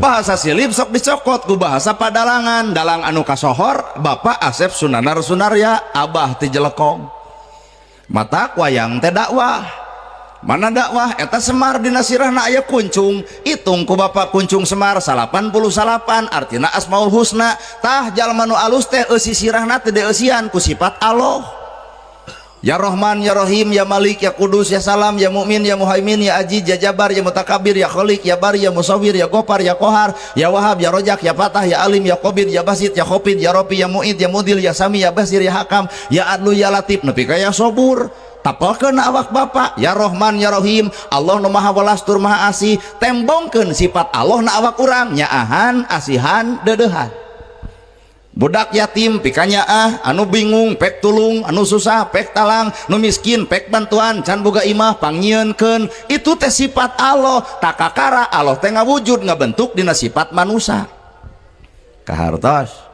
Bahasa silib sok dicokot ku bahasa padalangan. Dalang anu kasohor Bapak Asep Sunanar Sunarya, Abah ti Jelekong. Mata wayang teh dakwah. Mana dakwah eta? Semar dina sirahna aya kuncung. Hitung ku Bapak kuncung Semar 89, artina Asmaul Husna. Tah, jalma nu alus teh eusi sirahna teh dieusian ku sifat Allah. Ya Rahman, Ya Rahim, Ya Malik, Ya Kudus, Ya Salam, Ya Mu'min, Ya Muhaimin, Ya Aziz, Ya Jabar, Ya Mutakabir, Ya Khalik, Ya Bari, Ya Musawir, Ya Gopar, Ya Kohar, Ya Wahab, Ya Rojak, Ya Fatah, Ya Alim, Ya Qobid, Ya Basit, Ya Khopid, Ya Rofi, Ya Mu'id, Ya Mudil, Ya Sami, Ya Basir, Ya Hakam, Ya Adlu, Ya Latif, nepi ka Ya Sobur. Tapelkeun awak Bapak, Ya Rahman, Ya Rahim, Allah nu Maha Welas tur Maha Asih. Tembongkeun sifat Allah na awak urang, nyaahan, asihan, deudeuhan. Budak yatim pikanyaah, anu bingung pek tulung, anu susah pek talang, nu miskin pek bantuan, can boga imah pangnyieunkeun. Itu teh sifat Allah. Takakara Allah teh ngawujud, ngabentuk dina sifat manusia. Kahartos.